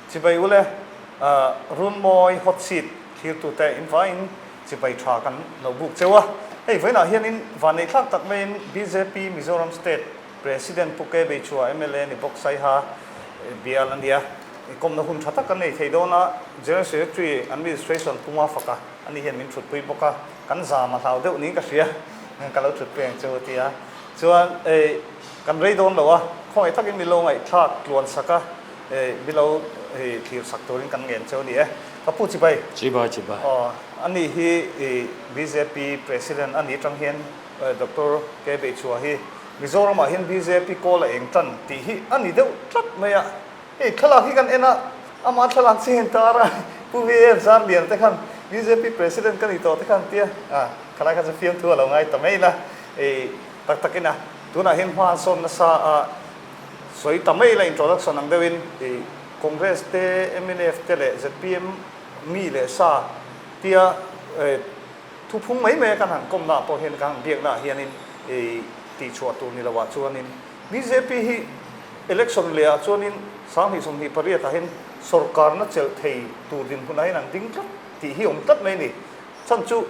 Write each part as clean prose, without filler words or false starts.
Chibai ule, Runmawi hot seat thlirtute in vaiin chibai tha kan lo buk cheu a. Hei vawiinah hianin vanneih thlak tak maiin bjp Mizoram State President Pu K Beichhua mla ni bawk Saiha bial a nia. Kawmna hun tha tak kan nei thei dawn a, General Secretary Administration Pu Mafaka ani hian min thutpui bawk a, kan zam a hlau deuh niin ka hria, ka lo thutpui ang chu a ti a. Chuan kan rei dawn lo a, khawngaih takin min lo ngaihthlak tluan sak a. Bilo hi thlir sak turin kan ngen cheu a ni e. Ka pu chibai. Chibai chibai. Aw, ani hi bjp President a nih atang hian Doctor K Beichhua hi Mizoramah hian bjp kawl a eng tan tih hi a ni deuh tlat mai a. Hei thlalak hi kan en a, amah thlalak chi hian tar a, Pu VF Zarlian te khan bjp President ka ni tawh te khan tia, a khalai kha chu fiamthu a lo ngai ta mai la. Tak takin a, tunah hian hma an sawn nasa a. Sawi ta mai la introduction ang deuhin i Congress te, mnf te leh zpm mi leh sa tia thuphung mai mai a kan han kawmna ah pawh hian kan han biakna ah hianin i tihchhuah tur ni lo ah chuanin bjp hi election leh ah chuanin 2028 ah hian sorkarna chelh thei tur dinhmunah hian an ding tlat tih hi awm tlat mai a ni. Chhan chu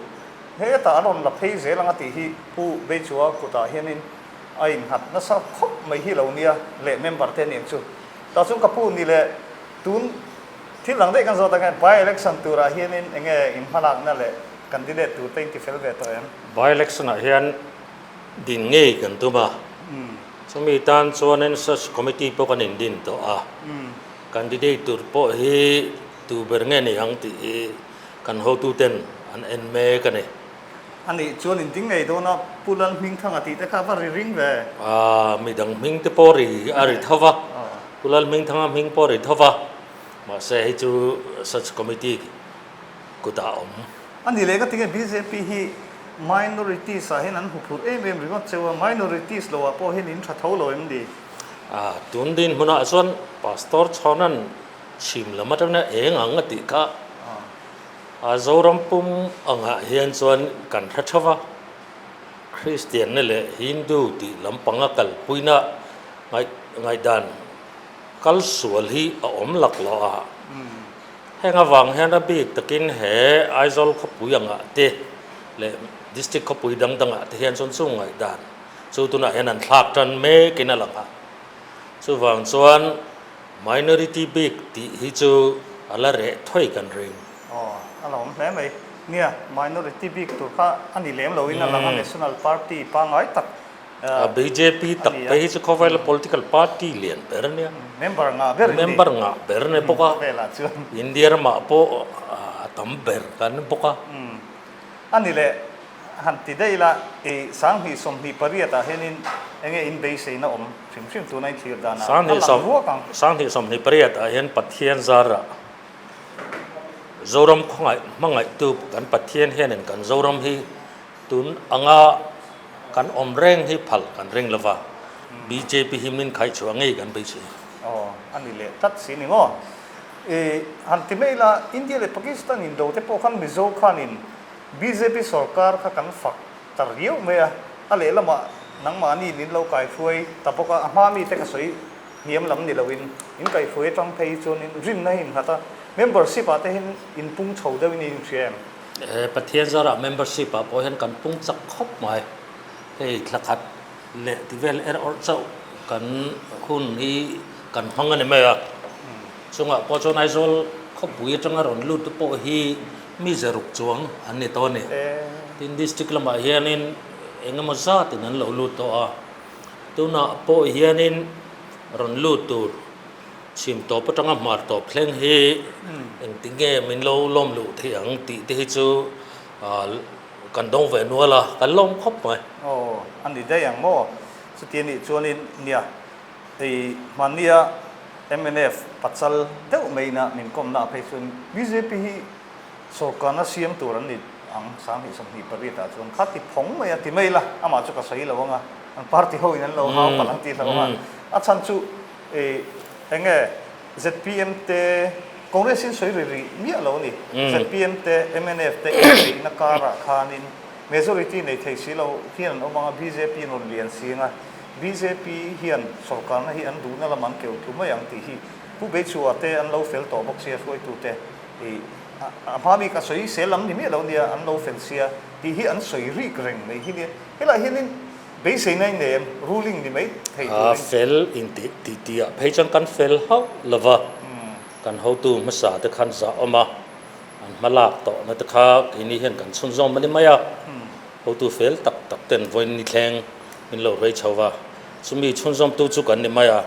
hetah an rawn la phei zel ang a tih hi Pu Beichua kutah hianin A innghat nasa khawp mai hi lo nia leh member te aniang chu. Tah chuan ka pu ni leh tun thil dang daih kan zawt ang e, by election turah hianin enge in hmalakna leh candidate tur te in ti fel ve tawh em? By election ah hian din ngei kan tum a, chumi tan chuanin search committee pawh kan indin tawh a, candidate tur pawh hi tu ber nge ni ang tih hi kan hotuten an en mek a ni. A nih chuan in ding ngei dawn a, Pu Lalhmingthanga tih te kha va ri ring ve. Aaa, midang hming te pawh ri a ri tho va, Pu Lalhmingthanga hming pawh ri tho va, mahse hei chu search committee kutah a awm. A nih leh ka ti nge bjp hi minorities ah hian an hmu phurh em em ringawt cheu a, minorities lo ah pawh hian in tha tho lo em ni? Aaa, tun dinhmunah chuan Pastor Chhawnan chhim lam atangin eng ang a tih kha. A Zoram pum angah hian chuan kan hre theuh va, Kristianna leh Hindu tih lampanga kalpuina ngaihdan kal sual hi a awm laklawh a. Heng avang hian a bik takin he Aizawl khawpui angah te leh District khawpui dang dangah te hian chuan chung ngaihdan chu tunah hian an thlak tan mekin a lang a. Chuvang chuan Minority bik tih hi chu a la reh thawi kan ring. Aw, a la awm hle mai. Nia, minority bik tur kha a ni lem loin a lang a, National Party pangngai tak a ni a. Bjp tak phei hi chu khawvela political party lian ber a nia. Member ngah ber in ni. Member ngah ber a ni bawk a. Khawvelah chuan. India ramah pawh a tam ber kan ni bawk a. A ni leh, han ti daih ila, i 2028 ah hianin enge in beiseina awm hrim hrim tuna in thlir danah a lang ruak ang. 2028 ah hian Pathian zarah Zoram khawngaih hmangaihtu kan Pathian hianin kan Zoram hi tun anga kan awm reng hi phal kan ring lova, bjp hi min khaihchhuah ngei kan beisei. Aw, a ni leh tlat si ni maw? I han ti mai ila, India leh Pakistan indo te pawh khan Mizo khanin bjp sorkar kha kan fak ta riau mai a, a lehlamah nangmahni min lo kaihruai ta bawk a, a hma mite ka sawi hniam lam ni loin in kaihruai atang phei hi chuanin rinna hi innghat a, membership ah te hian in pung chho deuhin i inhria em? Pathian zarah membership ah pawh hian kan pung chak khawp mai, hei thla khat leh ti vel er awrh chauh kan hun hi kan hmang a ni mai a, chungah pawh chuan Aizawl khawpui atanga rawn lut te pawh hi mi zaruk chuang an ni tawh a ni. Tin, district lamah hianin eng emaw zatin an lo lut tawh a, tunah pawh hianin rawn lut tur chhim tawp atanga hmar tawp thleng hi engtinge min lo lawm luh theih ang tih te hi chu Kan dawng ve nual a, kan lawm khawp mai. Aw, a ni daih ang maw? Chuti a nih chuanin nia, hei hmannia mnf pachal deuh maiina min kawmna ah phei chuan bjp hi sawrkarna siam tur an ni ang 2028 ah chuan kha ti phawng mai a ti mai la, amah chu ka sawi lo ang a, an party ho in an lo hau palh ang tih hlauh ang a, a chhan chu eng nge Zpm te Congress in sawi ri rih miah lo a ni. Zpm te mnf te inbeihna karah khanin majority nei thei si lo hian an awm ang a, bjp an rawn lian si ang a, bjp hian sorkarna hi an duhna lam an keu tlu mai ang tih hi Pu Beichhua te an lo fel tawh bawk sia hruaitute i a hma mi ka sawi sel lam ni miah lo nia an lo fel sia tih hi an sawi rik reng mai hi nia. Helaiah hianin beiseina in nei em? Ruling ni mai thei A turin. fel intih tih tihah phei chuan kan fel hauh lo va, kan hotu hmasa te khan zah awm a, an hma lak tawhna te kha keini hian kan chhunzawm a ni mai a, hotu fel tak tak ten vawiin ni thleng min lo rei chho va, chumi chhunzawmtu chu kan ni mai a.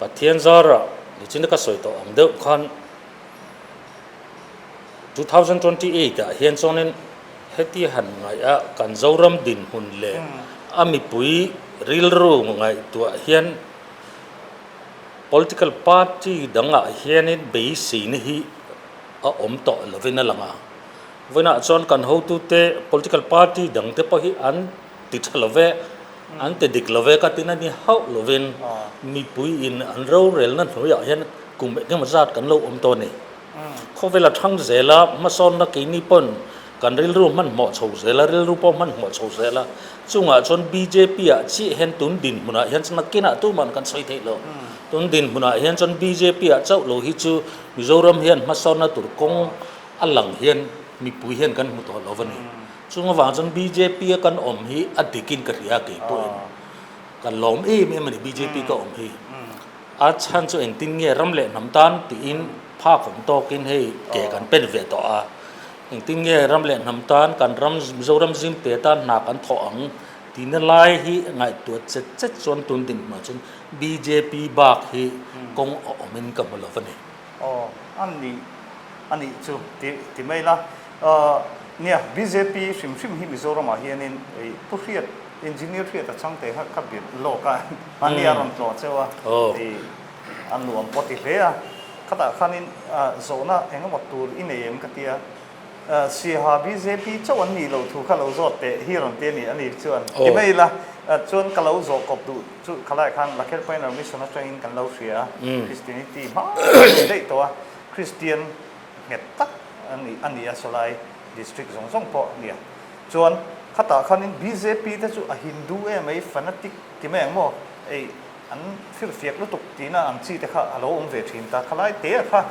Pathian zarah nichin ka sawi tawh ang deuh khan 2028 ah hian chuanin heti han ngaih a kan Zoram dinhmun leh a mipui rilru ngaihtuah hian political party dangah hianin beiseina hi a awm tawh lovin a lang a. Vawiinah chuan kan hotute political party dangte pawh hi an ti tha lo ve, an ti dik lo ve ka tina ni hauh lovin mipui in an rorelna hnuaiah hian kum engemaw zat kan lo awm tawh a ni. Khawvel a thang zel a, hmasawnna keini pawn kan rilru hmanhmawh chho zel a, rilru pawh hmanhmawh chho zel a, chungah chuan bjp ah chiah hian tun dinhmunah hian chuan nakinah tuman kan sawi theih lo. Tun dinhmunah hian chuan bjp ah chauh lo hi chu Mizoram hian hmasawnna tur kawng a lang hian mipui hian kan hmu tawh lo a ni. Chung avang chuan bjp a kan awm hi a dikin ka hria kei pawhin ka lawm em em a ni bjp ka awm hi. A chhan chu engtin nge ram leh hnam tan tiin phak awm tawkin hei ke kan pen ve tawh a. Engtin nge ram leh hnam tan kan ram Mizoram zimte tan hna kan thawh ang tihna lai hi ngaihtuah chet chet chuan tun dinhmunah chuan bjp bak hi kawng a awmin ka hmu lo a ni. Aw, a nih a nih chu ti ti mai la. Aw, nia, bjp hrim hrim hi Mizoramah hianin ei Pu Hriat, Engineer Hriat a chang teh kha ka biak lawk a, mahni a rawn tlawh cheu a, ei a nuam pawh ti hle a. Khatah khanin zawhna eng emaw tur i nei em ka ti a, Siaha bjp chauh an nih loh thu kha lo zawt teh hi rawn ti a ni a ni chuan ti mai ila chuan ka lo zawh kawp duh chu khalaiah khan Lakher Pioneer Mission atangin kan lo hria a, Christianity hma daih tawh a, Christian nghet tak a ni a ni a sawlai district zawng zawng pawh a nia. Chuan khatah khanin bjp te chu a Hindu em mai fanatic ti mai ang maw ei An firfiak lutuk tihna ang chi te kha a lo awm ve thin ta. Khalai te a kha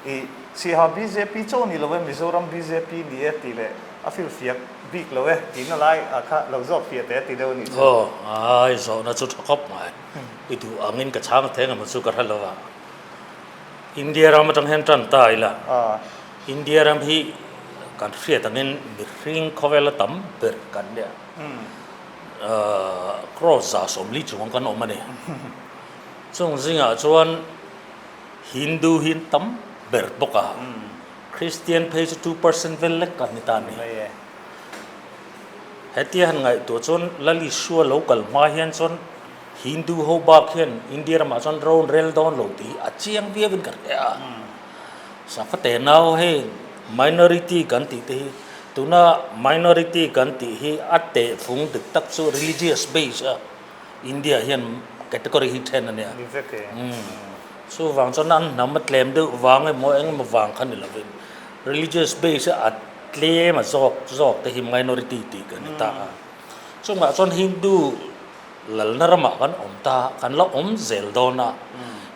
i Siaha bjp chaw ni lo e, Mizoram bjp ni e tih leh a firfiak bik lo e tihna lai a kha lo zawk fiah teh a ti deuh a nih chu. Aw, ai zawhna chu tha khawp mai. I duh angin ka chhang theng emaw chu ka hre lo a. India ram atang hian tan ta ila. India ram hi kan hriat angin mihring khawvela tam ber kan nia. Cross 140 chuang kan awm a ni. Chung zingah chuan Hindu hi an tam ber bawk a, Christian phei chu 2% vel lek an ni ta a ni. Hetia han ngaihtuah chuan Lal Isua lo kal hma hian chuan Hindu ho bak hian India ramah chuan ro an rel dawn lo tih hi a chiang viauin ka hria a. Sakhaw nau hei minority kan tih te hi Tuna minority kan tih hi a tehfung dik tak chu religious base a India hian category hi then a nia. Chuvang chuan an hnam a tlem deuh vang emaw eng emaw vang kha ni lovin religious base a tlem a zawk zawk te hi minority tih kan ni ta a. Chungah chuan Hindu lalna ramah kan awm ta a, kan la awm zel dawn a.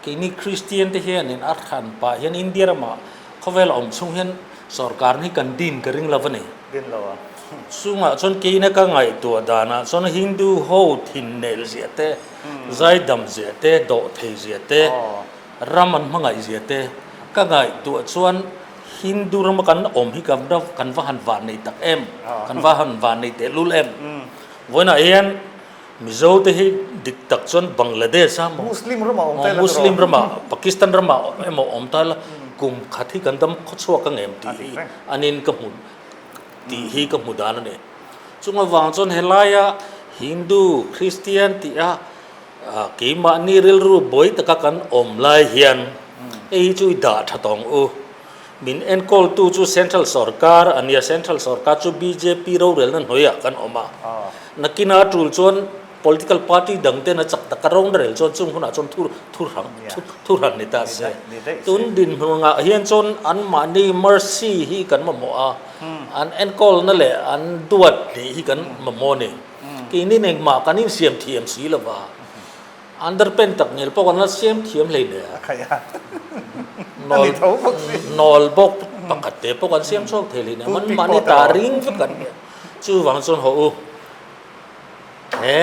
Keini Christian te hianin a hran pah hian India ramah Khawvel awm chhung hian sorkar hi kan din ka ring lo a ni. Din lo a. Chungah chuan keina ka ngaihtuah danah chuan Hindu ho thin nel zia te, zaidam zia te, dawh thei zia te, ram an hmangaih zia te ka ngaihtuah chuan Hindu rama kan awm hi kan va han van nei tak em, kan va han van nei tehlul em. Vawiinah hian Mizo te hi dik tak chuan Bangladesh a maw, Muslim ramah awm ta ila Muslim ramah, Pakistan ramah emaw awm ta ila kum khat hi kan dam khawchhuak ang em tih hi anin ka hmu tih hi ka hmu dan a ni. Chung avang chuan helaia Hindu, Christian tih a keimahni rilru buai taka kan awm lai hian hei hi chu i dah tha tawng u. Min enkawltu chu Central Sorkar a nia, Central Sorkar chu bjp rorelna hnuaiah kan awm a. Nakina tul chuan political party dang ten a chak taka rorel chuan chung hunah chuan thu thu hrang thu hran ni ta se. Tun dinhmunah hian chuan anmahni mercy hi kan mamawh a, an enkawlna leh an duat nih hi kan mamawh a ni. Keini engmah kan insiam thiam si lova. Underpant tak ngel pawh kan la siam thiam hlei hle a. A khaih a. A ni tho bawk si. Nawl bawk pakhat te pawh kan siam chhuak thei hlei nia. Man mahni ta ring vek kan nia. Chuvang chuan haw u he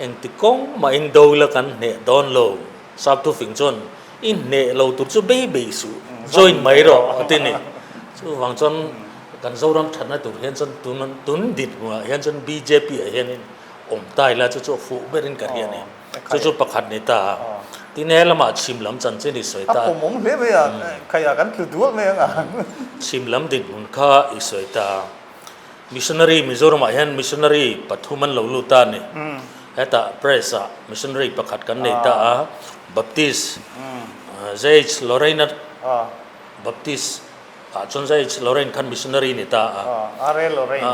engti kawng mah in do ila kan hneh dawn lo. Sap thufing chuan i hneh lo tur chu bei bei suh, join mai rawh a ti ni. Chuvang chuan kan Zoram thatna tur hian chuan tun tun dinhmunah hian chuan bjp ah hianin awm ta ila chu chu a fuh berin ka hria a ni. Chu chu pakhat ni ta a. Tin he lamah chhim lam chanchin i sawi ta. A pawmawm hle mai a, khaih ah kan tlu dual mai ang a. Chhim lam dinhmun kha i sawi ta a. Missionary Mizoramah hian missionary pathum an lo lut ta a ni. Hetah press ah missionary pakhat kan nei ta a, Baptist JH Lorraine a Baptist ah chuan JH Lorraine khan missionary ni ta a. R.A. Lorraine.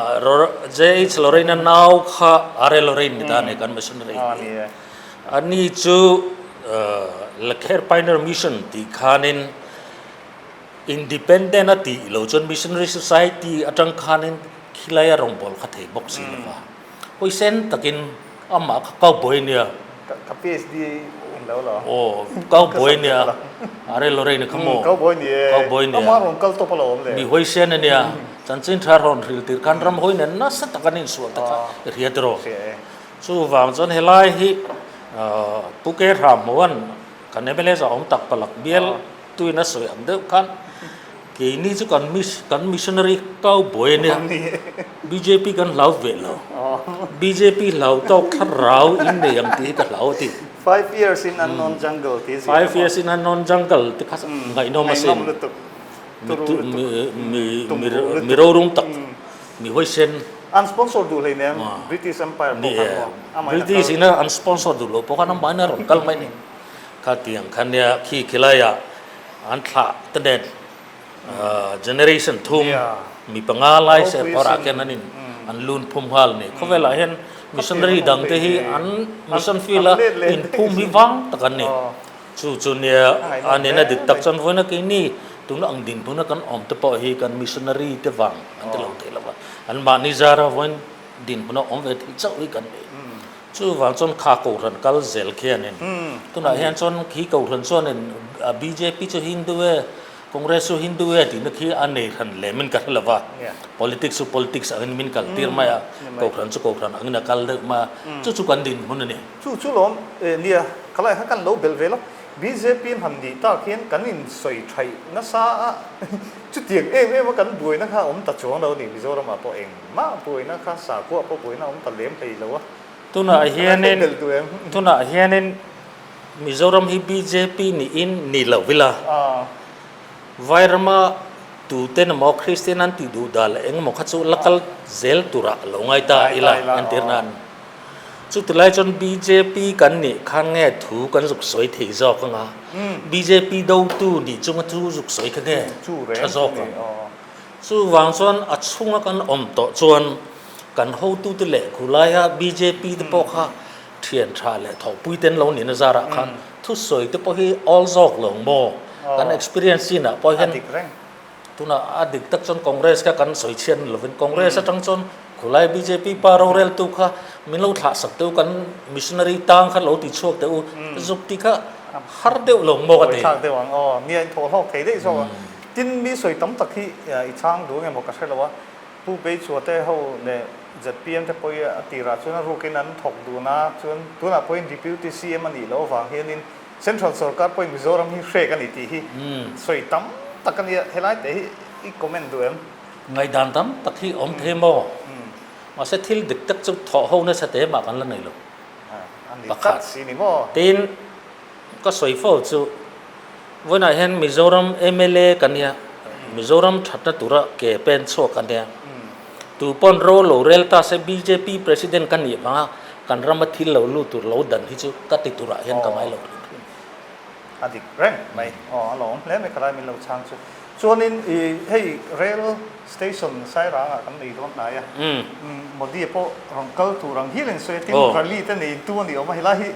JH Lorraine a nau kha R.A. Lorraine ni ta a ni kan missionary hi. Ani chu Lakher Pioneer Mission tih khanin Independent a tih lo chuan Missionary Society atang khanin khilai a rawngbâwl kha thei bawk si lo va. Huaisen takin amah kha cowboy a nia. Ka PhD in lo lo. Aw, cowboy a nia. Are Lorraine kha maw? Cowboy ni e. Cowboy nia. Amah rawn kal tawp a lo awm le. Mi huaisen a nia. Chanchin tha rawn hril tir khan ram hawi nen nasa tak an insual te kha i hria tiraw? Hria e. Chuvang chuan helai hi Pu Kehra hmuan kan mla zawh awm tak palak bial Tuin a sawi ang deuh khan keini chu kan kan missionary cowboy a nia, bjp kan hlau ve lo, bjp hlau tawk thlarau in nei ang tih hi ka hlau a ti. Five years in unknown jungle tih zia Five years in unknown jungle ti kha ngaihnawm asin. Ngaihnawm lutuk, turu lutuk, tumruh lutuk. Mi rorum tak, mi huaisen. An sponsor duh hleinem British Empire pawh khan maw amahin a kal. British ina an sponsor duh lo pawh khan amahin a rawn kal mai ni. Khatiang kha nia khi khilaiah an thlah te nen generation thum mi panga lai se phawrah khian an in an lun phum nghal a ni. Khawvelah hian missionary dang te hi an mission field a inphum hi vang tak an ni. Chu chu nia a nena dik tak chuan vawiin a keini tuna ang dinhmuna kan awm te pawh hi kan missionary te vang an ti lo thei lo va. An mahni zara vawiin dinhmuna awm ve thei chauh hi kan ni. Chuvang chuan kha Kohhran kal zel khianin tunah hian chuan khi Kohhran chuanin bjp chu Hindu e, Congress chu Hindu e tihna khi a nei hran lem in ka hre lo va, politics chu politics angin min kal tir mai a, Kohhran chu Kohhran angin a kal deuh mai a, chu chu kan dinhmun a ni. Chu chu lawm nia, khalai kha kan lo belh ve lo, bjp in han nih tak hian kan insawi thaih nasa a, chutiang em em a kan buaina kha a awm ta chuang lo a ni, Mizoramah pawh eng. Mah buaina kha sakuah pawh buaina awm ta lem hlei lo a. Tunah hianin tunah hianin Mizoram hi bjp niin ni lo ila Vairama tuten emaw Kristian an tih duh dah leh engemaw kha chu la kal zel turah lo ngai ta ila entir nan. Chutilai chuan bjp kan nih khan nge thu kan zuk sawi thei zawk anga bjp dotu nih chunga thu zuk sawi kha nge tha zawk ang. Chuvang chuan a chhunga kan awm tawh chuan kan hotute leh khulaia bjp te pawh kha thian tha leh thawhpui te an lo nih na zarah khan thusawi te pawh hi awl zawk lo maw? Kan experience chin ah pawh hian tunah a dik tak chuan Congress kha kan sawi chhiat ni lovin Congress atang chuan khulai bjp pa roreltu kha min lo thlah sak teh u kan missionary tang kha lo ti chhuak teh u zuk tih kha har deuh lo maw ka ti. Tin, mi sawi tam tak hi i chhang duh engemaw ka hre lo a, Pu Beichua te ho leh zpm te pawh hi a tirah chuan a rukin an thawk dun a, chuan tunah pawhin Deputy CM a nih loh avang hianin Central Sorkar pawhin Mizoram hi hrek a ni tih hi sawi tam tak a nia, helai te hi i comment duh em? Ngaihdan tam tak hi awm thei maw? Mahse thil dik tak chu thawh ho nasa te mah kan la nei lo. A ni tlat si ni maw? Tin, ka sawi fo chu Vawiinah hian Mizoram mla ka nia, Mizoram thatna tura ke pen chhuak ka nia. Tu pawn ro lo rel ta se bjp president ka nih vanga kan rama thil lo lut tur lo dan hi chu ka ti turah hian ka ngai lo hrim hrim. A dik reng mai. Aw a lawm hle mai khalai min lo chhang chu. Chuanin i hei rail station Sairangah kan nei dawn hnai a, Modi pawh rawn kal tur ang hial in sawi a, tin rally te nei tu a ni awm a, helai hi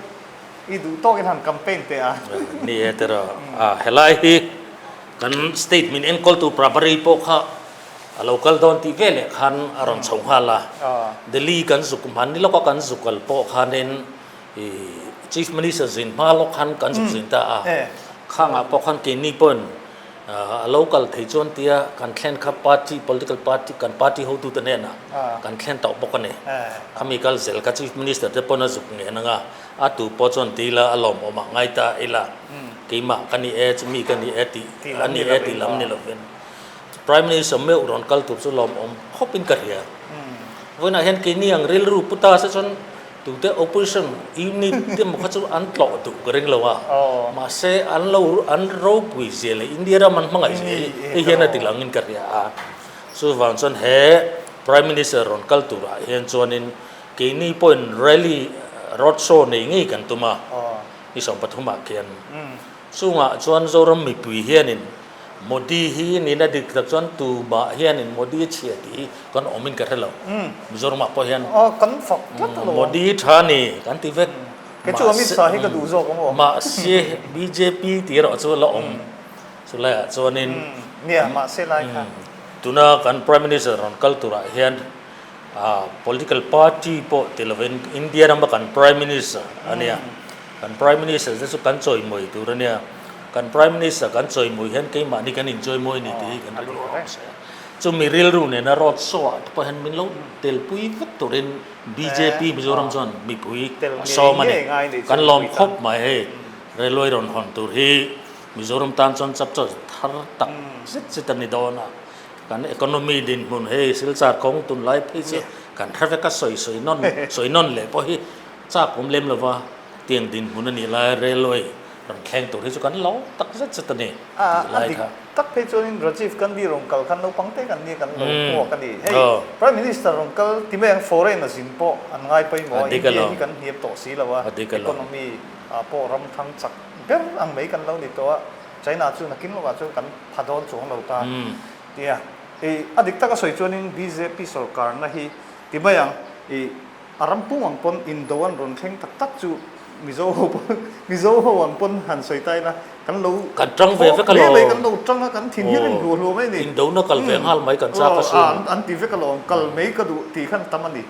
I duh tawkin han campaign teh a. Ni e tiraw. A helai hi kan state min enkawltu Prabhari pawh kha a lo kal dawn tih veleh khan a rawn chho nghal a. Delhi kan zuk hman ni lawka kan zuk kal pawh khanin i Chief Minister zin hma lawk khan kan zuk zin ta a, khangah pawh khan keini pawhin a lo kal thei chuan tia kan thlen kha party, political party, kan party hotute hnenah kan thlen tawh bawk a ni. Khami kal zel kha Chief Minister te pawn a zuk ngen ang a, a tu pawh chuan ti ila a lawmawm ah ngai ta ila, keimah ka ni e, chumi ka ni e tih a ni e tih lam ni lovin Prime Minister meuh rawn kal tur chu lawmawm khawpin ka hria. Vawiinah hian keini ang rilru pu ta se chuan tute opposition unit te emaw kha chu an tlawh duh ka ring lo a, mahse an lo an ropui zia leh India ram an hmangaih zia hi hei hian a ti langin ka hria a. Chuvang chuan he Prime Minister rawn kal turah hian chuanin keini pawhin rally road show nei ngei kan tum a, ni 13 ah khian. Chungah chuan Zoram mipui hianin Modi hi nihna dik tak chuan tumah hianin Modi a chhia tih hi kan awmin ka hre lo. Mizoramah pawh hian Kan fak tlat alo. Modi tha ni kan ti vek. Kei chu Amit Shah hi ka duh zawk ang aw. Mahse bjp tih erawh chu la awm. Chulaiah chuanin Nia mahse lai kha. Tuna kan Prime Minister rawn kal turah hian political party pawh ti lovin India rama kan Prime Minister a nia. Kan Prime Minister te chu kan chawimawi tur a nia. Kan Prime Minister kan chawimawi hian keimahni kan inchawimawi a ni tih hi kan rilru a awm sia. Chumi rilru nena road show ah te pawh hian min lo telpui vek turin bjp Mizoram chuan mipui a sawm a ni. Kan lawm khawp mai hei railway rawn hawn tur hi Mizoram tan chuan chapchar thar tak zet zet a ni dawn a. Kan economy dinhmun hei Silchar kawng tunlai phei chu kan hre vek a sawi sawi nawn sawi nawn leh pawh hi chak awm lem lova tiang dinhmun a nih lai railway rawn thleng tur hi chu kan lo tak zet zet a ni tih lai kha. A dik tak phei chuanin Rajiv Gandhi rawn kal khan naupang te kan nia kan lo hmuak a ni. Hei Prime Minister rawn kal ti mai ang foreign a zin pawh an ngai pawimawh a, India hi kan hniam tawh si lo a, economy ah pawh ram thang chak ber ang mai kan lo ni tawh a, China chu nakin lawkah chuan kan pha dawn chuang lo ta tia. A dik tak a sawi chuanin bjp sorkarna hi ti mai ang i A ram pung ang pawn indo an rawn thleng tak tak chu Mizo ho pawn Mizo ho ang pawn han sawi ta ila kan lo Kan tang ve vek alawm. Mai kan lo tang a kan thin hian in hluah hluah mai a ni. Indona kal ve nghal mai kan chak a sin. Aw an ti vek alawm kal mai ka duh tih khan tam a ni.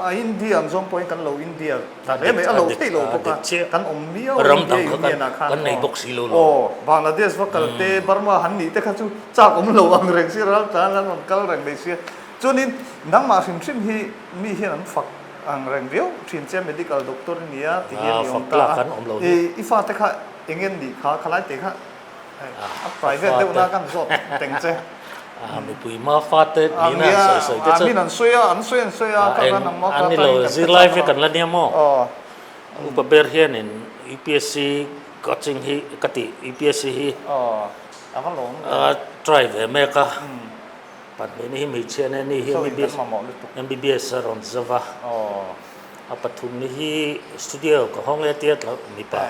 A India ang zawng pawhin kan lo India ta hle mai a lo theih lo bawk a kan awm miau a India Union ah khan kan nei bawk si lo lo. Aw Bangladesh va kal te Burma han nih te kha chu chak awm lo ang reng si ral tlan an rawn kal reng mai sia. Chuanin nangmah hrim hrim hi mi hian an fak ang reng viau thin che medical doctor i nia ti hian i awm ta a, i fate kha eng nge nih kha khalai te kha a private deuh na kan zawt teng che. Mipui hma fate nihna an sawi sawi te chu. Min an sawi a, an sawi an sawi a, kha kha nangmah kha An ni lo, zirlai vek an la nia maw? Upa ber hianin UPSC coaching hi ka tih UPSC hi a try ve mek a. Pahnih hi hmeichhia nen ni hi MBBS a rawn zauh a, a pathum ni hi studio ka hawng e tia tla mipa,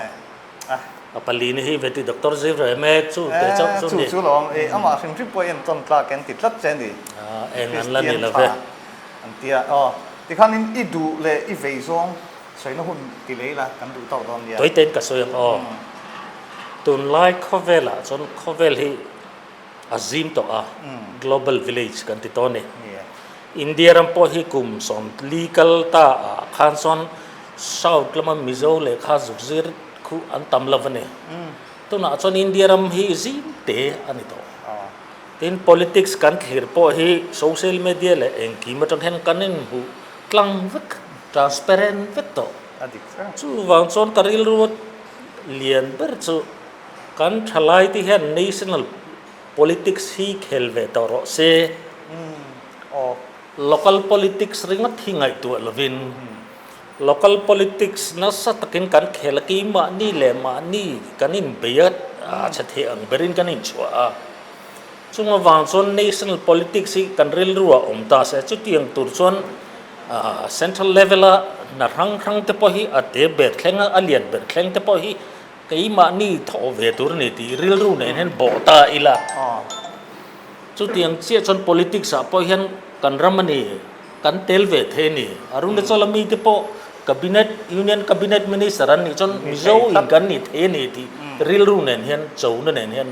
a pali ni hi veti doctor zir ve mek chu te chauh chu ni. Chu chu lawm e, amah hrim hrim pawh entawn tlak en ti tlat che ni. Eng an la ni lo ve. An tia aw, tikhanin i duh leh i vei zawng sawina hun ti lei la kan duh tawk dawn nia. Tawitein ka sawi ang aw, tunlai khawvelah chuan khawvel hi a zim tawh a, Global Village kan ti tawh a ni. India ram pawh hi kum 40 kal ta ah khan chuan South lama Mizo lehkha zuk zir khu an tam lo a ni. Tunah chuan India ram hi zim te a ni tawh. Tin, politics kan thlir pawh hi social media leh engkim atang hian kan inhmuh tlang vek, transparent vek tawh. Chuvang chuan ka rilru lian ber chu Kan thalai te hian national politics hi khel ve tawh rawh se. Local politics ringawt hi ngaihtuah lovin local politics nasa takin kan khel a, keimahni leh mahni kan inbei a, a chhe thei ang berin kan inchhuah a. Chung avang chuan national politics hi kan rilru ah awm ta se, chutiang tur chuan central level a hna hrang hrang te pawh hi a te ber thleng a, a lian ber thleng te pawh hi Keimahni thawh ve tur a ni tih rilru nen hian bawh ta ila. Chutiang chiah chuan politics ah pawh hian kan ram a ni, kan tel ve thei a ni. Arunachal ami te pawh cabinet, Union Cabinet Minister an nih chuan Mizo in kan ni thei a ni tih rilru nen hian, chona nen hian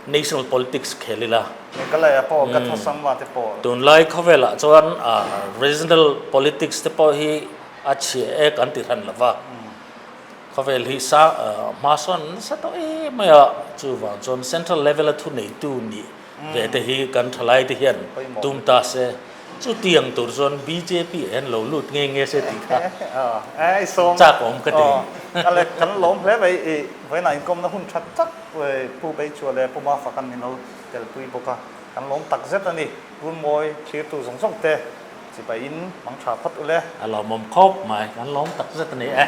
national politics khel ila. Meghalaya pawh Gatha Sangma te pawh. Tunlai khawvelah chuan regional politics te pawh hi a chhia e kan ti hran lova. Khawvel hi sa hma sawn nasa tawh em mai a, chuvang chuan central level a thuneitu nih ve te hi kan thalai te hian tum ta se, chutiang tur chuan bjp ah hian lo lut nge nge se tih kha chak awm ka ti. Ale kan lawm hle mai i vawiinah inkawmna hun tha tak Pu Beichua leh Pu Mafakan min lo telpui bawk a, kan lawm tak zet a ni. Runmawi thlirtu zawng zawng te chibai in mang tha phawt ule. A lawmawm khawp mai, kan lawm tak zet a ni e.